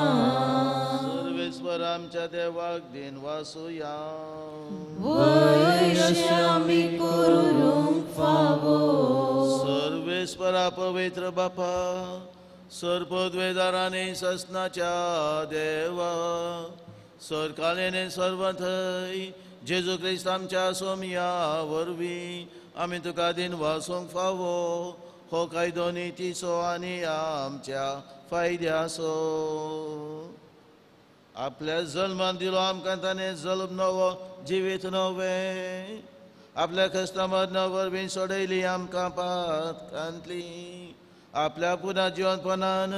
सर्वेस्पर आमच्या देवाक दिन वासुया. वय अशें आमी करूंक फावो. सर्वेस्परा पवित्र बापा सर्पद्वेदारांनी ससनाच्या देवा सरकालेने सर्व थंय जेजू क्रिस्त आमच्या सोमया वरवीं आमी तुका दिन वासूंक फावो. हो कायदो नितीचो आनी आमच्या फायद्याचो. आपल्या जल्मान दिलो आमकां ताणें जल्म नवो जिवीत नवें. आपल्या कश्टा मरणा वरवीं सोडयली आमकां पातकांतली. आपल्या पुना जिवनपणान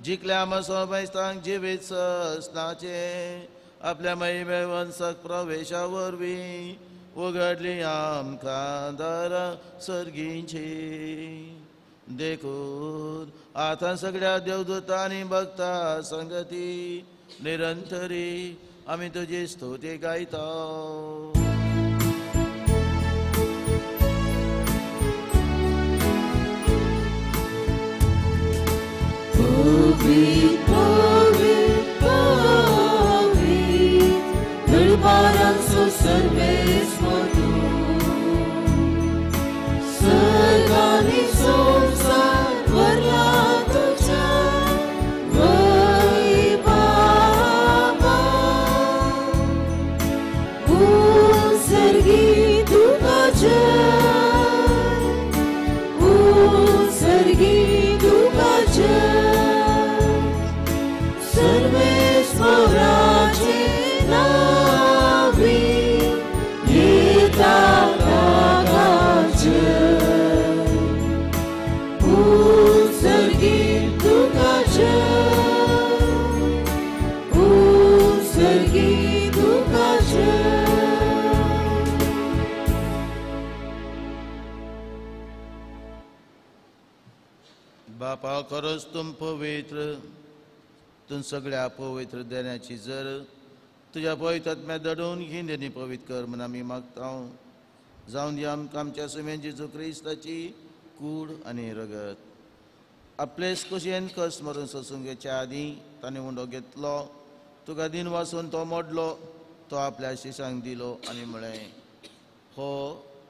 जिखल्या आमकां सोमेस्तांक जिवीत ससनाचें. आपल्या महिमे वंसक प्रवेशा वरवीं उगडली आमकां दारां सर्गींची. देखून आतां सगळ्या देवदूतांनी भक्ता संगती निरंतरी आमी तुजी स्तुती गायता. पवित्र पवित्र पवित्र दरबारांचो सर्वेस्पर तूं सर्ग आनी संवसार भरला तुज्या वैभवान. उत्सर्गी तुका जय उत्सर्गी तुका जय सर्वेस्पराचे नांवी येता ताका जय. उत्सर्गी तुका जय उत्सर्गी तुका जय. बापा खरोच तूं पवित्र तूं सगळ्या पवित्र देण्याची जर तुज्या पवित्र आत्म्या दडोवन घेवन आनी पवित्र कर म्हूण आमी मागता. जावन दी आमकां आमच्या सुमेन जेजू क्रिस्ताची कूड आनी रगत. आपलेच कुशेन कस मरून सोसूंक घेवच्या आदीं ताणें उंडो घेतलो तुका दिन वासून तो मोडलो तो आपल्या शिशांक दिलो आनी म्हळें हो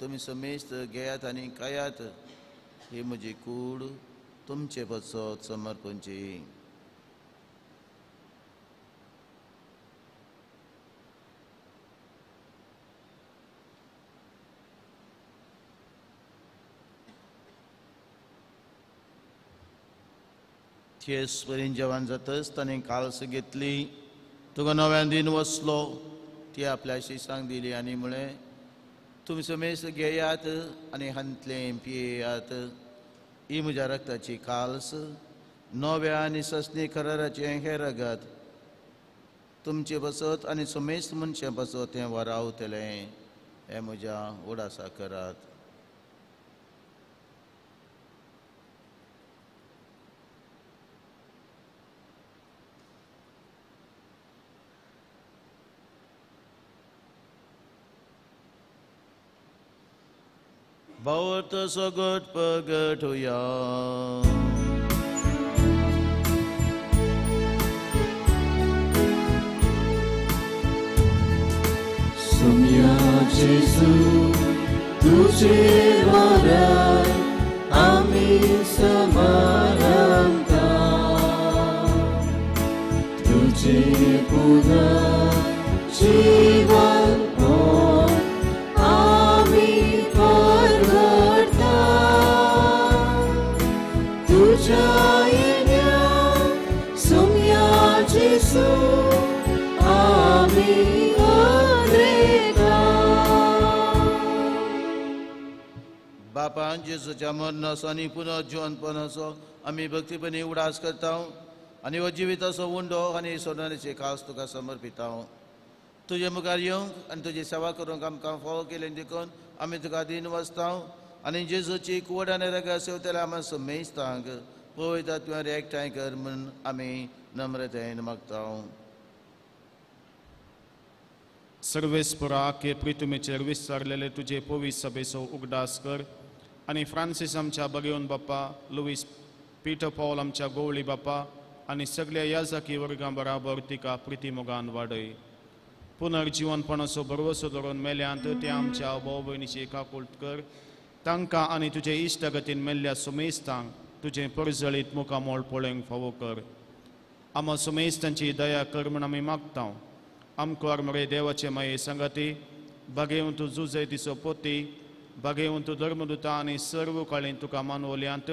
तुमी समेस्त घेयात आनी खायात. ही म्हजी कूड तुमचे पसत समर्पणची. थेस परीन जेवण जातच ताणें काल्स घेतली तुका नव्यान दिन वसलो ती आपल्या शिसांक दिली आनी म्हळें तुमी समेस्त घेयात आनी हांतलें पियेयात. ही म्हज्या रक्ताची काल्स नव्या आनी ससनी कराराचें हें रगत. तुमचे बसत आनी समेस्त मनशां बसत तें वरावतलें हें म्हज्या उडासा करात. भावार्थ सगट प्रगट होया. सुम्या जेजू तुझे मरण आमी समारंभता तुझे पुनः जीवन आमी परवडता तुझ्या येण्या सुम्या जेजू आमी. बापान जेजूच्या मरणाचो आनी पुनर्जिवनपणाचो आमी भक्तीपणी उडास करता आनी हो जिविताचो उंडो आनी सोडण्याची खास तुका समर्पिता. तुजे मुखार येवंक आनी तुजी सेवा करूंक आमकां फावो केलें देखून आमी तुका दीन वचता आनी जेजूची कुवड आनी रगा सेवतल्या आमी समेस्तांक पवित्र तुवें एकठांय कर म्हूण आमी नम्रतायेन मागता. सर्वेस्परा के प्रितुमेचेर विस्तारलेले तुजे पवित्र सभेचो उगडास कर आनी फ्रांसीस आमच्या बगेवन बाप्पा, लुईस पीटर पॉल आमच्या गोवळी बाप्पा आनी सगल्या याजकी वर्गां बराबर तिका प्रितीमोगान वाडय. पुनर्जिवनपणाचो भरवसो धरून मेल्यांत ते आमच्या भाव भयणीची काकुळट कर. तांकां आनी तुजे इश्टागतीन मेल्ल्या सुमेस्तांक तुजें परजळीत मुखामोळ पळोवंक फावो कर. आमा सुमेस्तांची दया कर म्हूण आमी मागता. आमकां मरे देवाचे माये संगाती बागेवन तूं जुजे दिसो पोती बागेवन तूं धर्मदुता आनी सर्व काळीन तुका मानवल्यांत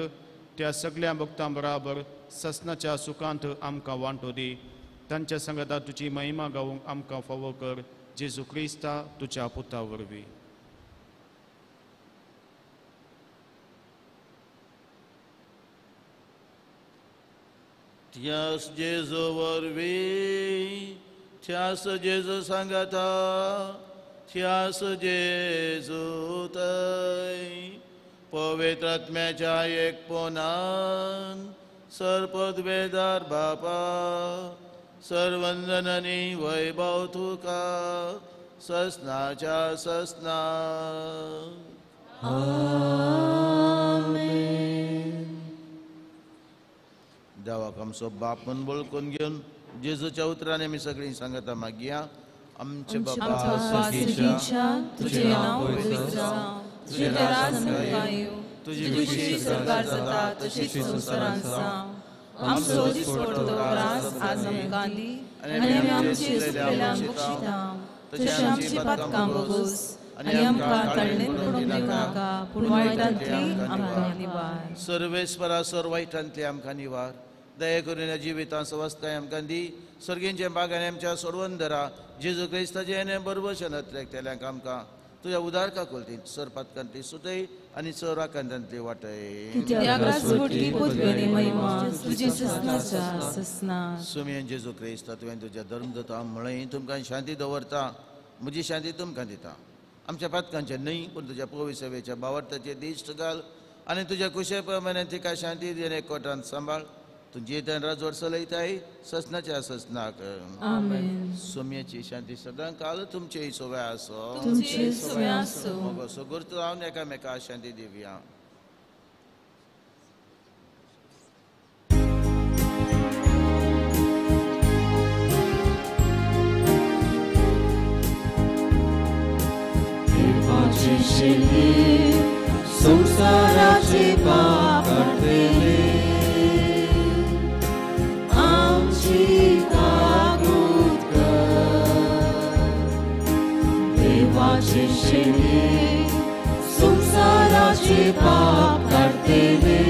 त्या सगळ्या भक्तां बराबर ससनाच्या सुखांत आमकां वांटो दी. तांच्या संगाता तुजी महिमा गावूंक आमकां फावो कर. जेजू क्रिस्ता तुज्या पुता वरवीं. त्यास जेजू वरवीं, त्यास जेजू सांगाता, त्यास जेजू थंय पवित्र आत्म्याच्या एकपणान सर्पद्वेदार बापा सर्वंदननी वैभव तुका ससनाच्या ससना. देवाक आमचो बाप म्हूण वळखून घेवन जेजूच्या उतरांनी आमी सगळीं सांगता मागया. आमचे बापा स्वर्गीच्या, तुझें नांव पवित्र जावं, तुजें राज आमकां येवं, तुजी खुशी स्वर्गार जाता तशीच संवसारांत जावं. आमचो दिसपडतो ग्रास आज आमकां दी आनी आमी आमचे चुकलेल्यांक बक्षिता तशें आमची पातकां भोगोस आनी आमकां ताळणेंत पडूंक दिवनाका, पूण वायटांतली आमकां निवार. सर्वेस्परा सर वायटांतली आमकां निवार. दया करून जिवितां सवस्ताय आमकां दी. सर्गींच्या बागांनी आमच्या सोडवून धरा. जेजू क्रिस्ताचें बरोबर शनत्रेकतेल्यांक आमकां तुज्या उदार काकुळटीन सर पातकांतली सुटय आनी सर आकांतांतली वाटय. सुमयन जेजू क्रिस्ता तुवें तुज्या धर्मदूता म्हळें तुमकां शांती दवरता, म्हजी शांती तुमकां दिता. आमच्या पातकांचें न्हय पूण तुज्या पवित्र सेवेच्या बावडताचे दिश्ट घाल आनी तुज्या कुशे प्रमाणे तिका शांती दिवन एकवटान सांबाळ. तुजी राजवट चलयताय ससनाच्या ससनाक. सोम्याची शांती सदां काल तुमचे सोव्या आसो. सगुर्त जावन एकामेका शांती दिवया. संसाराचे पाप काडटले आमची काकूत कर. देवाचे शेणी संसाराचे पाप काडटले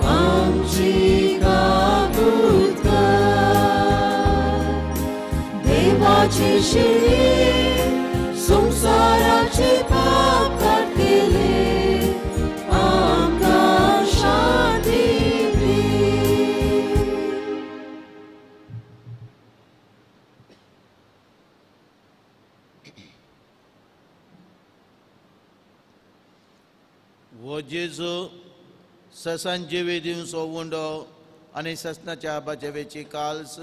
आमची काकूत कर. देवाचे शेणी संसाराचे पाप काडटले आमकां शांती दी. हो जेजू ससान जिवी दिवचो उंडो आनी ससनाच्या बाचेवेची काल्स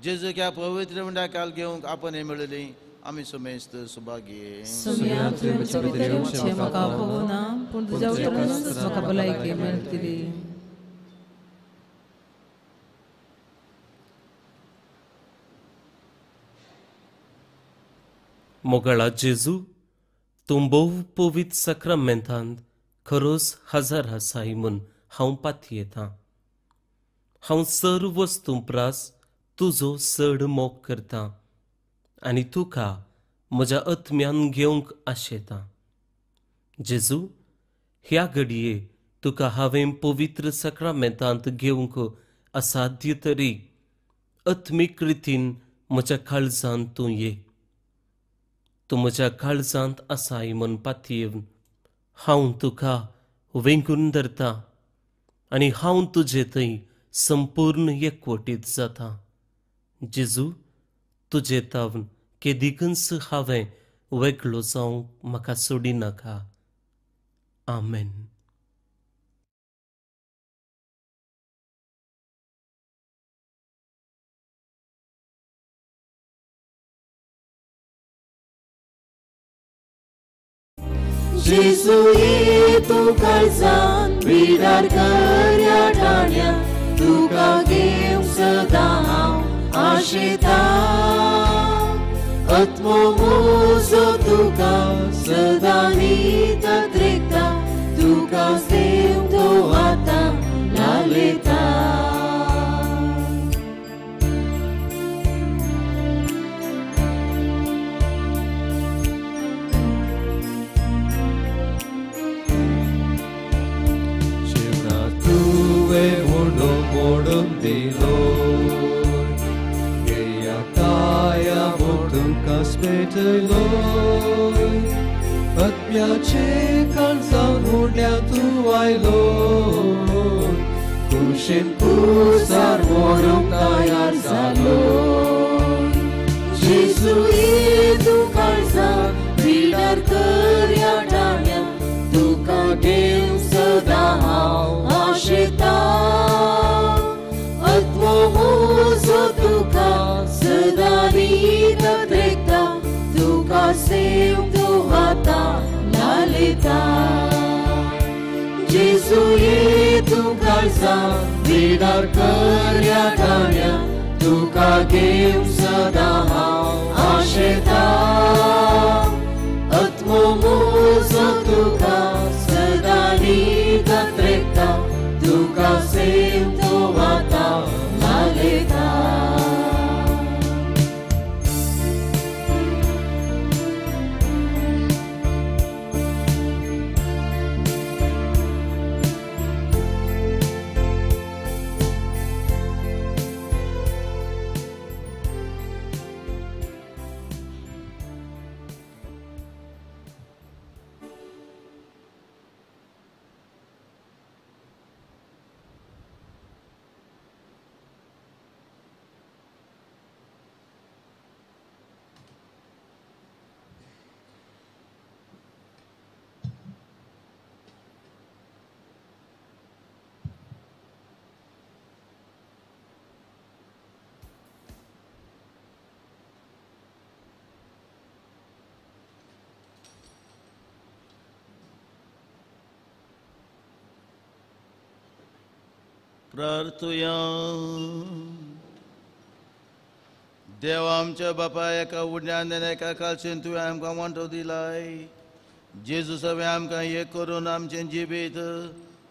जेजू ह्या पवित्र उंड्या काल घेवंक आपण मेळिल्ली आमी सुमेस्त सुभागी. सोम्या तुवें म्हज्या भितर येवचें म्हाका पळोवना, पूण तुज्या उतरानूच म्हाका भलायकी मेळटली. मोगाळा जेजू, तूं भोव पवित्र साक्रामेंतांत खरोच हजार आसाय म्हूण हांव पातयेतां. हांव सर्व वस्तूं प्रास तुजो चड मोग करतां आनी तुका म्हज्या आत्म्यान घेवंक आशेतां. जेजू, ह्या घडये तुका हांवें पवित्र साक्रामेंतांत घेवंक असाध्य तरी आत्मीक रितीन म्हज्या काळजांत तूं ये. तूं म्हज्या काळजांत आसाय म्हूण पातयेवन हांव तुका वेंगून धरता आनी हांव तुजे थंय संपूर्ण एकवटीत जाता. जेजू, तुजे तावन केदिकूच हांवें वेगळो जावंक म्हाका सोडिनाका. आमेन. जेजू ये तूं काळजान विडार कर्या ठाण्या, तुका घेवंक सदां हांव आशेतां. आत्मो म्हजो तुका सदां न्हीद त्रेकता, तुका सेव तो आतां लालयता. मोडून दिलो गेया काया मोडूंक पेटयलो, आत्म्याचे काळजान उड्या तूं आयलो, कुशीन कुसार मोडूंक तयार जालो. जेजू ये तूं काळजान विडार कर्या ठाण्या, तुका घेवंक सदां हांव आशेतां. आत्मो म्हजो तुका सदां न्हीद त्रेकता, तुका सेव तूं आतां लालयता. जेजू ये तूं काळजान विडार कर्या ठाण्या, तुका घेवंक सदां हांव आशेतां. आत्मो म्हजो तुका सदां न्हीद त्रेकता, तुका सेव तो आतां लालयता. प्रार्थुया. देवा आमच्या बापा, एका उड्यान एका कालशेन तुवें आमकां वांटो दिलाय. जेजू सगळें आमकां एक करून आमचें जिवीत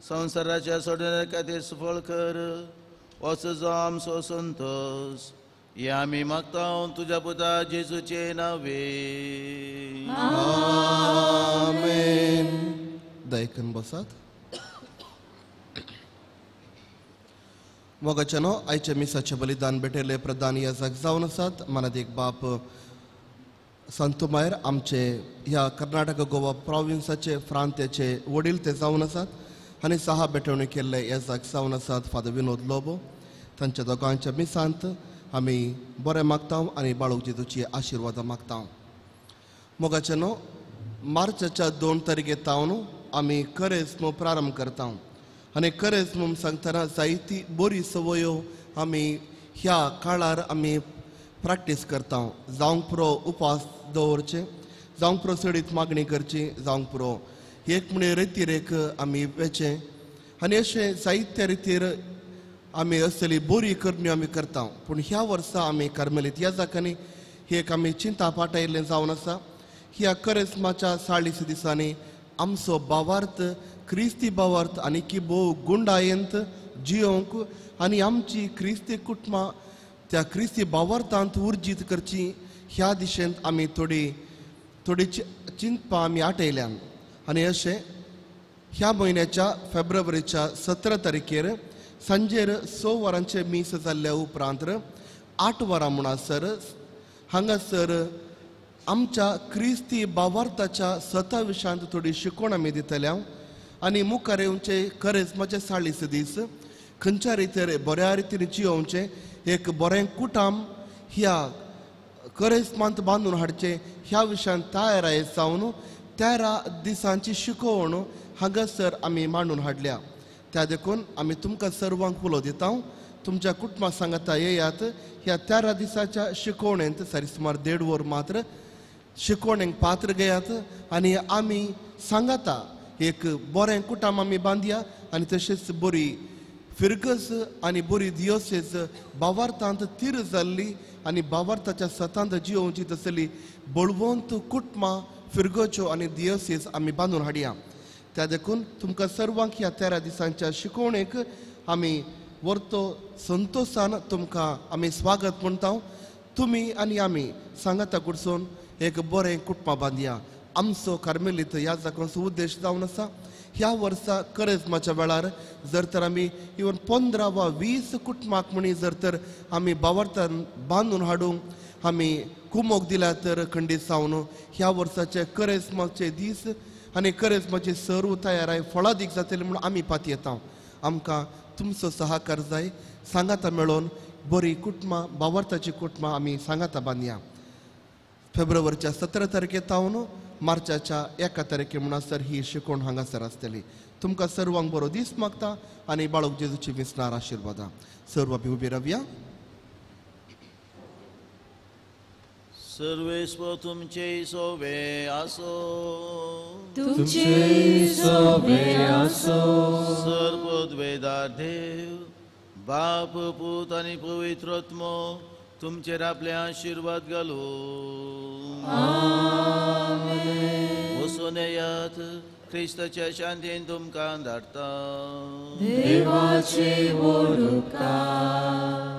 संवसाराच्या सोडण्या खातीर सफळ कर. असो जावं आमचो संतोश हे आमी मागता तुज्या पुता जेजूचे नावे. आमेन. दयकन बसात. मोगाच्यानो, आयच्या मिसाचें बलिदान भेटयल्ले प्रधान याजक जावन आसात मानादीक बाप संतू मायर, आमचे ह्या कर्नाटक गोवा प्रोविन्साचे प्रांत्याचे वडील ते जावन आसात आनी सहा भेटवणी केल्ले याजक जावन आसात फादर विनोद लोबो. तांच्या दोगांच्या मिसांत आमी बरें मागता आनी बाळूक जेजूची आशिर्वादां मागता. मोगाच्यानो, मार्चाच्या 2 तारखे तावन आमी करेज्म प्रारंभ करता आनी करेज्म सांगतना जायती बरी संवयो आमी ह्या काळार आमी प्रॅक्टीस करता. जावंक पुरो उपास दवरचे, जावंक पुरो चडीत मागणी करची, जावंक पुरो एक म्हणे रितीर आमी वेचें आनी अशें जायत्या रितीर आमी असली बरी करण्यो आमी करता. पूण ह्या वर्सा आमी कार्मेलीत ह्या जाकांनी ही एक आमी चिंता पाटयल्लें जावन आसा. ह्या करेज्माच्या 40 दिसांनी आमचो भावार्थ क्रिस्ती भावार्थ आनी की भोव गुंडायेंत जियोंक आनी आमची क्रिस्ती कुटुंबां त्या क्रिस्ती भावार्थांत उर्जीत करची ह्या दिशेंत आमी थोडी थोडी चिंतपां आमी आटयल्यान. आनी अशें ह्या म्हयन्याच्या फेब्रुवारीच्या 17 तारखेर सांजेर 6 वरांचें मीस जाल्ल्या उपरांत 8 वरां म्हणसर हांगासर आमच्या क्रिस्ती भावार्थाच्या 27 थोडी शिकवण आमी दितल्या आनी मुखार येवचे करेज्माचे 40 दीस खंयच्या रितीर बऱ्या रितीन जियोवचें, एक बरें कुटाम ह्या करेज्मांत बांदून हाडचें ह्या विशयान तयार जावन 13 दिसांची शिकवण हांगासर आमी मांडून हाडल्या. त्या देखून आमी तुमकां सर्वांक उलो दिता, तुमच्या कुटुंबा सांगाता येयात. ह्या 13 दिसाच्या शिकवणेंत सारी सुमार 1.5 वर मात्र शिकवणेक पात्र घेयात आनी आमी सांगाता एक बरें कुटाम आमी बांदया आनी तशेंच बरी फिरगज आनी बरी दियोसेज भावार्थांत तीर जाल्ली आनी भावार्थाच्या सतांत जियोवची तसली बळवंत कुटुंबां फिरगोच्यो आनी दियोसेज आमी बांदून हाडया. त्या देखून तुमकां सर्वांक ह्या 13 दिसांच्या शिकवणेक आमी वर्तो संतोशान तुमकां आमी स्वागत म्हणटा. तुमी आनी आमी सांगाता कुडसून एक बरें कुटुंबां बांदया. आमचो कार्मेलीत ह्या जाकांचो उद्देश जावन आसा ह्या वर्सा करेज्माच्या वेळार जर तर आमी इवन 15 वा 20 कुटुंबाक म्हणी जर तर आमी भावार्थान बांदून हाडूंक आमी कुमोक दिल्या तर खंडीत जावन ह्या वर्साचे करेज्माचे दीस आनी करेज्माचे सर्व तयाराय फळादीक जातले म्हणून आमी पातयेता. आमकां तुमचो सहकार जाय. सांगाता मेळोवन बरी कुटुंबां भावार्थाची कुटुंबां आमी सांगाता बांदया. फेब्रुवारीच्या 17 तारखे तावन मार्चाच्या 1 तारखे म्हणसर ही शिकवण हांगासर आसतली. तुमकां सर्वांक बरो दीस मागता आनी बाळक जेजूची विसणार आशिर्वादां. सर्व आमी उबी रावया. सर्वेस्पर तुमचे सोवे आसो, तुमचे सोवे आसो. सर्वद्वेदार देव बाप पूत आनी पवित्र आत्मो तुमचेर आपले आशिर्वाद घालू. वचून येयात, क्रिस्ताच्या शांतीन तुमकां धाडटा. देवाचे व्हड उपकार.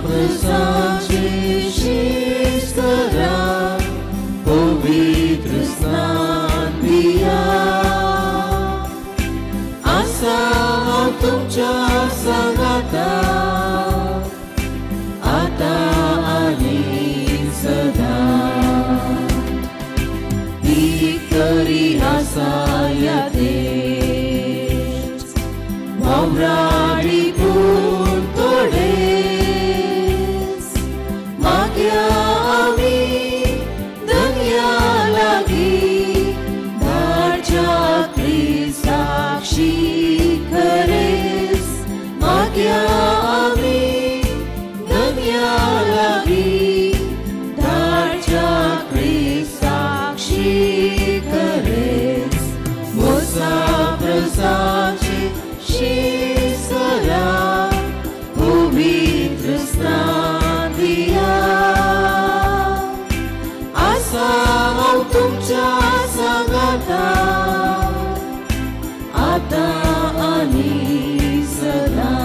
प्रसाचे शिस्तरा पवित्र स्नान दिया आसा हांव तुमच्या सांगाता आतां आनी सदां. ती तरी आसा ह्या देश वावराडी पूण थोडे माग्या आमी दर्या लागीं धाडच्या क्रिस्ताक्षी खरेच. माग्या आमी दर्या लागीं धाडच्या क्रिस्ताक्षी खरेच. मोसा प्रसाचे शिसरा पवित्र स्नान दिया आसा हांव तुमच्या सांगाता आतां आनी सदां.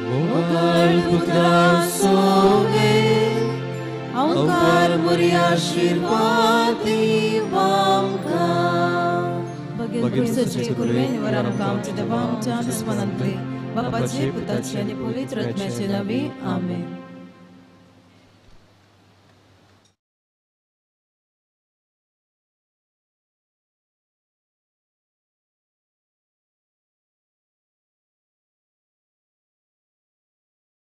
मोगाळ पुत्रा सोवे हांवकार मोरी आशिर्वाद दिव आमकां. भगीन कुरवें निवरां आमच्या देवा आमच्या दुस्मनांतली बापाचे पुताचे आनी पवित्र आत्म्याचे नांवी आमेन.